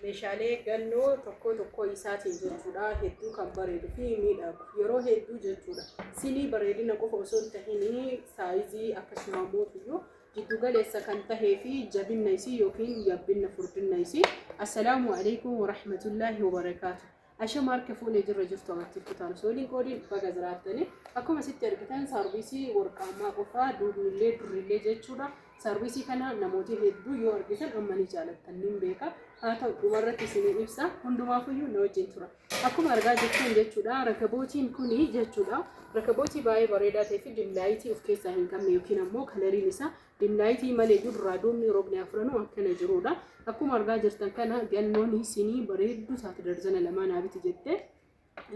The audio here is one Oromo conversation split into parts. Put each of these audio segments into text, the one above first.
Meeshaalee gannoo tokkoo tokkoo isaatiin jechuudha hedduu kan bareedu fi miidhagu yeroo hedduu jechuudha. Sinii bareedina qofa osoo hin tahin saayizii akkasuma mootuyyuu jiddu galeessa kan tahee fi jabinna isii yookiin yabbinna furdinna isii. Assalaamu alaikum warahmatullaahi wabarakaatu. Ashama harka fuunee jirra jirtu amantiif kutaan osoo waliin qoodiin baga jiraattanii. Akkuma sitti argitan saarviisii warqaammaa qofaa duubnillee durrillee jechuudha. Saarviisii kana namooti hedduu yoo argitan amma ni jaalattan nin beeka. Haa ta'u dhumarratti isinii ibsa. Hundumaafuyyuu na wajjin tura. Akkuma argaa jirtan jechuudha rakabootiin kuni jechuudha. Rakabootii baay'ee bareedaa ta'ee fi dimlaayitii of keessaa hin qabne yookiin ammoo kalariin isaa Dimlaayitii malee iyyuu duraa duubni rogni afranuu akkana jiruudha. Akkuma argaa jirtan kana gannoon sinii bareedduu taate darzana lamaa naa biti jette.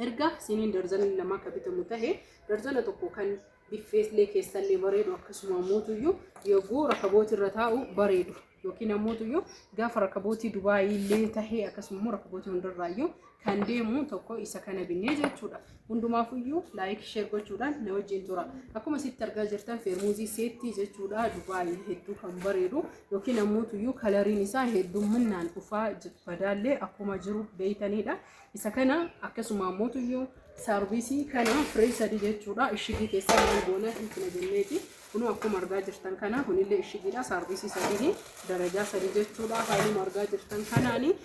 Erga siniin darzana lamaa akka bitamu tahe darzana tokko kan biffeellee keessallee bareedu akkasuma ammoo yogguu rakabootii irra taa'u bareedu yookiin ammoo gaafa rakabootii Dubaayii illee tahee akkasuma immoo rakabootii hundarraayyuu kan deemu tokko isa kana binnee jechuudha. Hundumaafuyyuu like share gochuudhaan na wajjin tura. Akkuma sitti argaa jirtan feermuuzii seettii jechuudha. Dubaayii hedduu kan bareedu yookiin ammoo kalariin isaa heddumminaan dhufaa badaallee akkuma jiru beeytanidha. Isa kana akkasuma ammoo saarvisii kana firee sadii jechuudha. Ishigii keessaa maal goona hiikna jenneeti. Kunoo akkuma argaa jirtan kana kunillee ishigiidha. Saarvisii sadiini darajaa sadii jechuudha. Haaluma argaa jirtan kanaani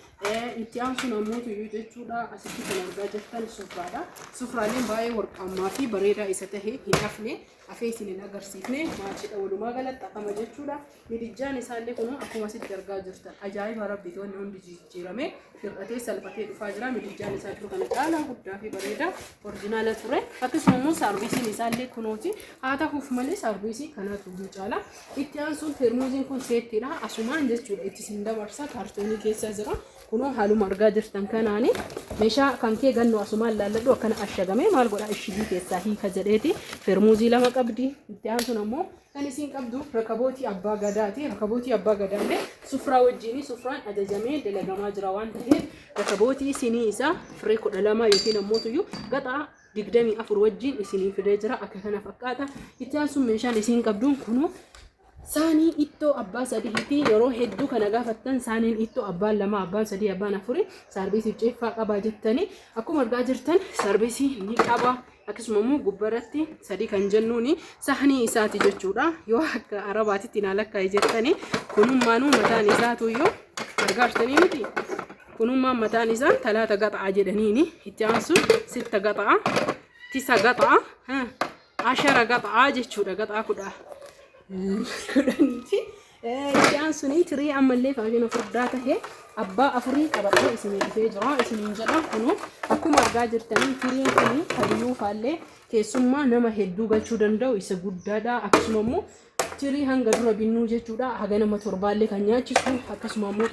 itti aansuun ammoo iyyuu jechuudha. Asitti kan argaa jirtan sufraadha. Sufraaleen baay'ee warqaammaa fi bareedaa isa tahe hin hafne hafee isin hin agarsiifne maachidha walumaa galatti hafama jechuudha. Midijjaan isaallee kunoo akkuma asitti argaa jirtan ajaa'iba rabbiiti wanni hundi jijjiirame hir'atee salphatee dhufaa jira. Midijjaan isaa jiru kana caalaa guddaa fi bareedaa orjinaala ture. Akkasuma immoo saarviisiin isaallee kunooti. Haa ta'uuf malee saarviisii kanatu hin caala. Itti aansuun feermuuziin kun seettiidha. Asumaan jechuudha itti isin dabarsa kaartoonii keessa jira. Kunoo haaluma argaa jirtan kanaani meeshaa kan kee gannoo asumaan laalladhu akkana ashagamee maal godha ishigii keessaa hiika jedheeti. Feermuuzii lama qabdi. Itti aansuun ammoo kan isin qabdu rakabootii abbaa gadaati. Rakabootii abbaa gadaallee sufraa wajjini sufraan ajajamee dalagamaa jira waan ta'eef rakabootii sinii isaa firee 12 yookiin ammoo tuyyuu gaxaa 24 wajjin isinii fidee jira akka kana fakkaata. Itti aansuun meeshaan isiin qabduun kunoo saanii ittoo abbaa sadiiti. Yeroo hedduu kana gaafattan saaniin ittoo abbaan lama, abbaan sadii, abbaan afurii saarbiisii ceeffaa qabaa jettanii akkuma argaa jirtan saarbiisii ni qaba. Akkasuma immoo gubbarratti sadii kan jennuuni sahnii isaati jechuudha. Yoo akka arabaatitti naa lakkaa'e jettanii kunummaanuu mataan isaatuyyuu argaa jirtanii miti. Kunummaan mataan isaa talaata gaxa'a jedhaniini itti aansuun sitta gaxa'a, tisa gaxa'a, ashara gaxa'a jechuudha. Gaxaa 10ti. Itti aansuun tirii ammallee faashina furdaa tahe abbaa afurii qabadhee isinii dhufee jira isiniin jedha. Kunoo akkuma argaa jirtanii tiriin kun hayyuu faallee keessummaa nama hedduu galchuu danda'u isa guddaadha. Akkasuma immoo tirii hanga dura binnuu jechuudha. Haga nama torbaallee kan nyaachisu akkasuma immoo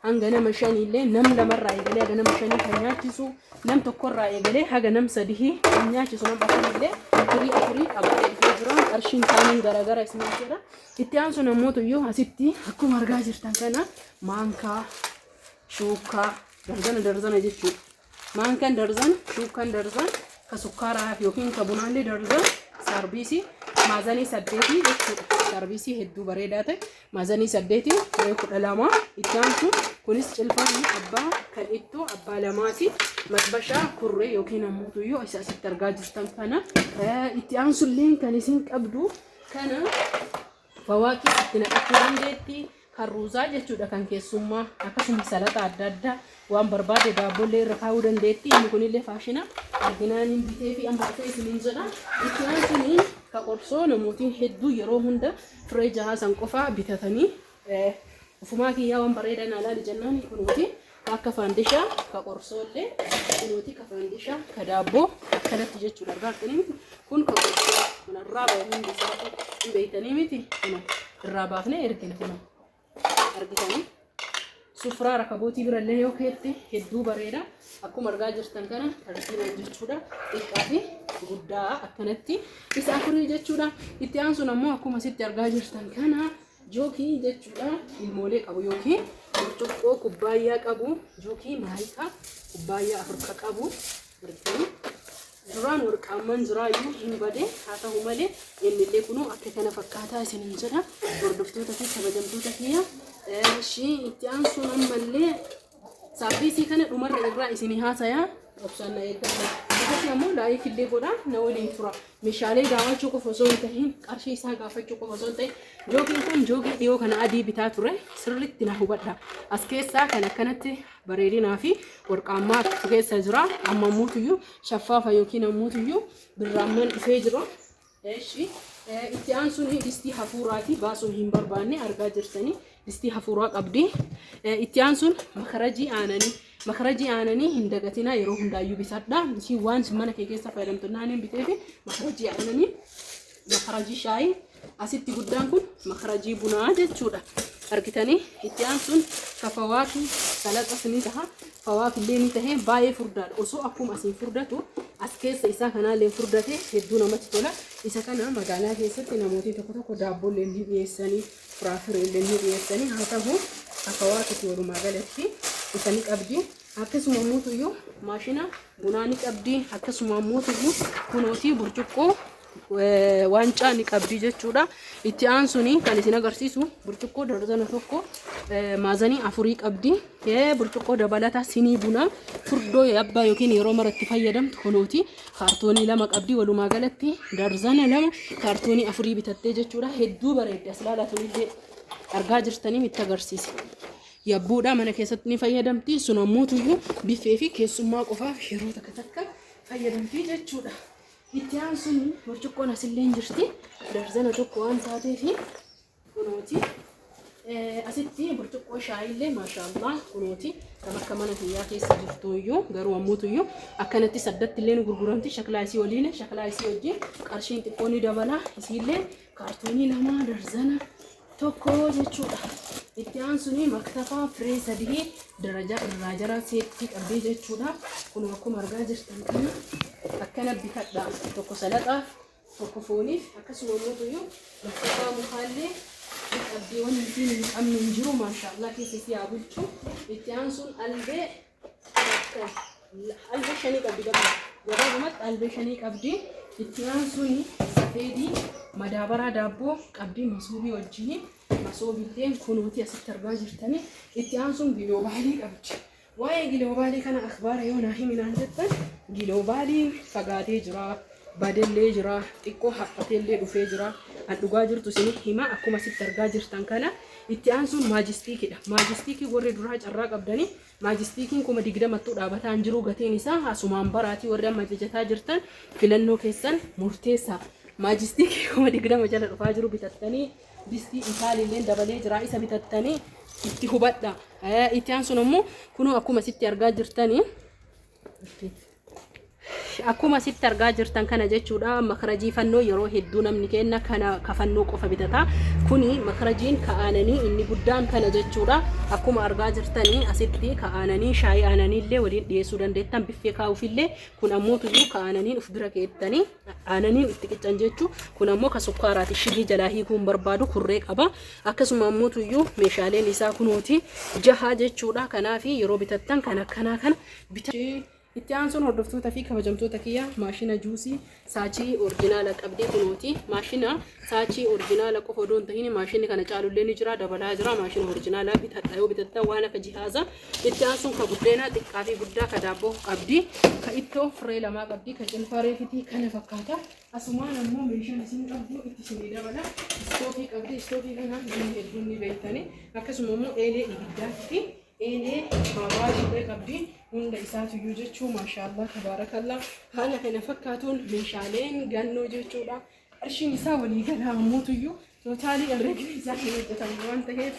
hanga nama shaniillee nam lamarraa eegalee haga nama shanii kan nyaachisu nam tokkorraa eegalee haga nam sadii kan nyaachisu nam afurillee tirii afurii qabadhee dhufee jira. Qarshiin isaanii garaagara isiniin jedha. Itti aansuun ammoo iyyuu asitti akkuma argaa jirtan kana maankaa, shuukkaa, darzana darzana jechuudha. Maankaan darzana, shuukkaan darzana, ka sukkaaraa yookiin ka bunaallee darzana, saarbiisii maazanii saddeetii jechuudha. Saarbiisii hedduu bareedaa ta'e maazanii saddeetii firee 12 itti aansu kunis cilfaan abbaa kan ittoo abbaa lamaati. Maxbashaa kurree yookiin ammoo iyyuu isa asitti argaa jirtan kana itti aansullee kan isin qabdu kana fawaakii itti naqachuu dandeetti. Kan ruuzaa jechuudha kan keessummaa akkasuma salaxa adda addaa waan barbaade daabbollee irra kaa'uu dandeetti. Inni kunillee faashina arginaan hin bitee fi amma dhufee isiniin jedha. Itti aansuun ka qorsoo namootiin hedduu yeroo hunda firee jahaa san qofaa bitatanii ufumaa kiyyaa waan bareedaa naa laali jennaan kunuuti akka faandishaa ka qorsoollee kunuuti ka faandishaa ka daabboo akkanatti jechuudha argaa jirtanii kun ka qorsoo kun irraa bahe hundi isaatu hin beektanii miti kun irraa baafnee ergina kun argitanii sufraa rakabootii birallee yoo keette hedduu bareeda akkuma argaa jirtan kana tartiibaan jechuudha xiqqaa fi guddaa akkanatti isa afurii jechuudha itti aansuun ammoo akkuma sitti argaa jirtan kana Jookii jechuudha ilmoolee qabu yookiin burcuqqoo kubbaayyaa qabu jookii maayikaa kubbaayyaa afur ka qabu argitanii duraan warqaamman jiraayyuu hin bade haa ta'u malee innillee kunoo akka kana fakkaataa isiniin jedha hordoftoota fi kabajamtoota kiyya. Ishii itti aansuun ammallee Saarviisii kana dhumarra irraa isinii haasayaa obsaan na eeggadha. Akkasuma immoo like illee godhaa na waliin tura. Meeshaalee daawwachuu qofa osoo hin tahin, qarshii isaa gaafachuu qofa osoo hin tahin, jookiin kun jookii dhiyoo kana adii bitaa ture sirriitti na hubadha. As keessaa kan akkanatti bareedinaa fi warqaammaa keessa jira. Amma ammuutuyyuu shaffaafa yookiin ammuutuyyuu birraamman dhufee jira. Eshi itti aansuun distii hafuuraati baasuun hin barbaanne argaa jirtanii distii hafuuraa qabdi. Itti aansuun makarajii aananii makarajii aananii hin dagatinaa yeroo hundaayyuu bitadha. Isin waan mana kee keessa fayyadamtu naan hin biteefi makarajii aananii makarajii shaayii asitti guddaan kun makarajii bunaa jechuudha. Argitanii itti aansuun kafawaaki salaxas ni taha fawaakillee ni tahe baay'ee furdaadha. Osoo akkuma asiin furdatu as keessa isaa kanaallee furdate hedduu namatti tola. Isa kana magaalaa keessatti namootni tokko tokko daabboollee ni dhiyeessanii firaafireellee ni dhiyeessanii haa ta'u kafawaakiti walumaa galatti isa ni qabdi. Akkasuma immoo maashina bunaa ni qabdi. Akkasuma immoo kunootii burcuqqoo waancaa ni qabdi jechuudha. Itti aansuun kan isin agarsiisu burcuqqoo darzana tokko maazanii afurii qabdi. Burcuqqoo dabalataa sinii bunaa furdoo yabbaa yookiin yeroo maratti fayyadamtu kunooti kaartoonii lama qabdi. Walumaa galatti darzana lama kaartoonii afurii bitattee jechuudha. Hedduu bareeddi as ilaalaa tunillee argaa jirtanii itti agarsiisa. Yabbuudha mana keessatti ni fayyadamti. Sun ammoo biffee fi keessummaa qofaaf yeroo takka takka fayyadamti jechuudha. Itti aansuun burcuqqoon asillee hin jirti. Darzana tokko waan taateef kunooti. Asitti burcuqqoo shaayillee maashaallah kunooti. Kan akka mana kiyyaa keessa jirtu iyyuu garuu ammoo akkanatti saddatti illee ni gurguramti. Shaklaa isii waliin shaklaa isii wajjin qarshiin xiqqoo ni dabala. Isiillee kaartoonii lama darzana tokko jechuudha. Itti aansuun maktafaa firee sadii darajaa irraa jara seettii qabdee jechuudha. Kun akkuma argaa jirtan kana akkana bitadha. Tokko salaxaaf, tokko fooniif akkasuma immoo maktafaa mukaallee qabdee wanni isiin hin qabne hin jiru maashaallah keessa isii haa bulchu. Itti aansuun albee albee shanii qabdi bakka gabaabumatti albee shanii qabdi. Itti aansuun safeedii madaabaraa daabboo qabdi masoobii wajjin masoobiillee kunuuti asitti argaa jirtani. Itti aansuun giloobaalii qabdi. Waa'ee giloobaalii kana akhbaara yoo naa himinaan jettan giloobaaliin fagaatee jira. Badellee jira, xiqqoo haphateellee dhufee jira. An dhugaa jirtu isin hima akkuma asitti argaa jirtan kana. Itti aansuun maajistiikidha. Maajistiikii warri duraa carraa qabdanii maajistiikiin 20,000 dhaabataa hin jiru gatiin isaa asumaan baraatii warri amma ajajataa jirtan filannoo keessan murteessaa. Maajistiikii 20,000 jala dhufaa jiru bitattanii distii Itaaliillee dabalee jira isa bitattanii itti hubadha. Itti aansuun immoo kunoo akkuma asitti argaa jirtanii akkuma asitti argaa jirtan kana jechuudha. Makarajii fannoo yeroo hedduu namni kenna kana kafannoo qofa bitata. Kuni makarajiin ka'aananii inni guddaan kana jechuudha. Akkuma argaa jirtanii asitti ka'aananii shaayii aananii illee waliin dhiyeessuu dandeettan biffee kaa'uufillee kun ammoo tuyyuu ka'aananiin of bira keettanii aananiin itti qiccan jechuu kun ammoo ka sukkaaraati shigii jalaa hiikuun barbaadu kurree qaba. Akkasuma ammoo tuyyuu meeshaaleen isaa kunooti jaha jechuudha. Kanaaf yeroo bitattan kan akkanaa kana bita. Itti aansuun hordoftoota fi kabajamtoota kiyya maashina juusii saachii orjinaala qabdee kunooti. Maashina saachii orjinaala qofa odoo hin tahin maashinni kana caalullee ni jira dabalaa jira maashina orjinaala bitadha yoo bitattan waan akka jihaaza. Itti aansuun ka buddeenaa xiqqaa fi guddaa ka daabboo qabdi. Ka ittoo firee lamaa qabdi. Ka cilfaa reefitii kana fakkaata. Asumaan ammoo meeshaan isin qabdu itti isinii dabala. Istoofii qabdi. Istoofii kana namni hedduun ni beektani. Akkasuma immoo eelee ibiddaatii fi eelee maabiraatiillee qabdi. Hunda isaatiyyuu jechuu maashaallah tabaarakallaa haala kana fakkaatuun meeshaaleen gannoo jechuudha. Qarshiin isaa walii galaa ammuutuyyuu tootaalii herregni isaa hin hojjetamu waan ta'eef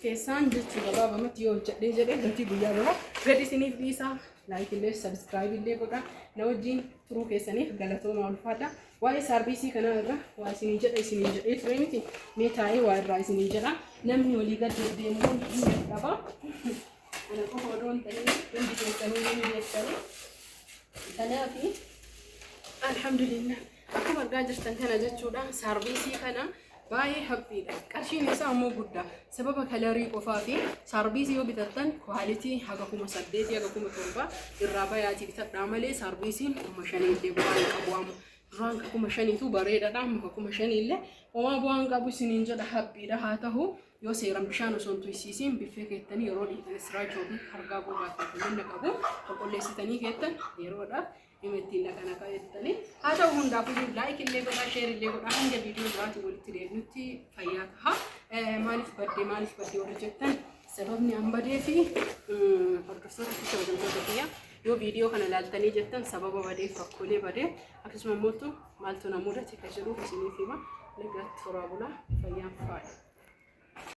keessaan jechuu gabaabamatti yoo hojjedhee jedhee gatii guyyaa biraa gadi isiniif dhiisaa. Like illee subscribe illee godha. Na wajjin turuu keessaniif galatoomaa ulfaadha. Waa'ee saarbiisii kanaa irra waa isinii jedha isinii jedhee ture miti. Mee taa'ee waa irraa isinii jedha. Namni walii gad deddeemuun hin dadhaba. Ana qofa odoo hin ta'in hundi keessanuu ni beektani. Kanaaf alhamdulillah akkuma argaa jirtan kana jechuudha saarbiisii kana baay'ee haphiidha. Qarshiin isaa ammoo guddaa. Sababa kalarii qofaa fi saarbiisii yoo bitattan kwaalitii haga 8,000 haga 7,000 irraa bayaatii bitadhaa malee saarbiisiin 5,000 illee bu'aa hin qabu amma. Duraan ka 5000tu bareedaadha. Amma ka 5000 illee homaa bu'aan qabu isiniin jedha, habbiidha. Haa ta'u, yoo seeran bishaan osoo hin tuysiisiin biffee keettanii yeroo dhiitan istiraachoo fi hargaa gogaa qulqullina qabu qulqulleessitanii keettan yeroodhaaf dhimma ittiin dhaqan akka jettanii. Haa ta'u, hundaafuu like illee godhaa, share illee godhaa. Hanga viidiyoo biraatiin walitti deebinutti fayyaa taha. Maaliif baddee, maaliif baddee warri jettan, sababni an badee fi hordoftoota fi kabajamtoota kiyya, yoo viidiyoo kana ilaaltanii jettan sababa badeef, rakkoolee badee, akkasuma immoo maaltu na mudate ka jedhuuf isiniif hima. Nagaatti, horaa bulaa, fayyaan faaya.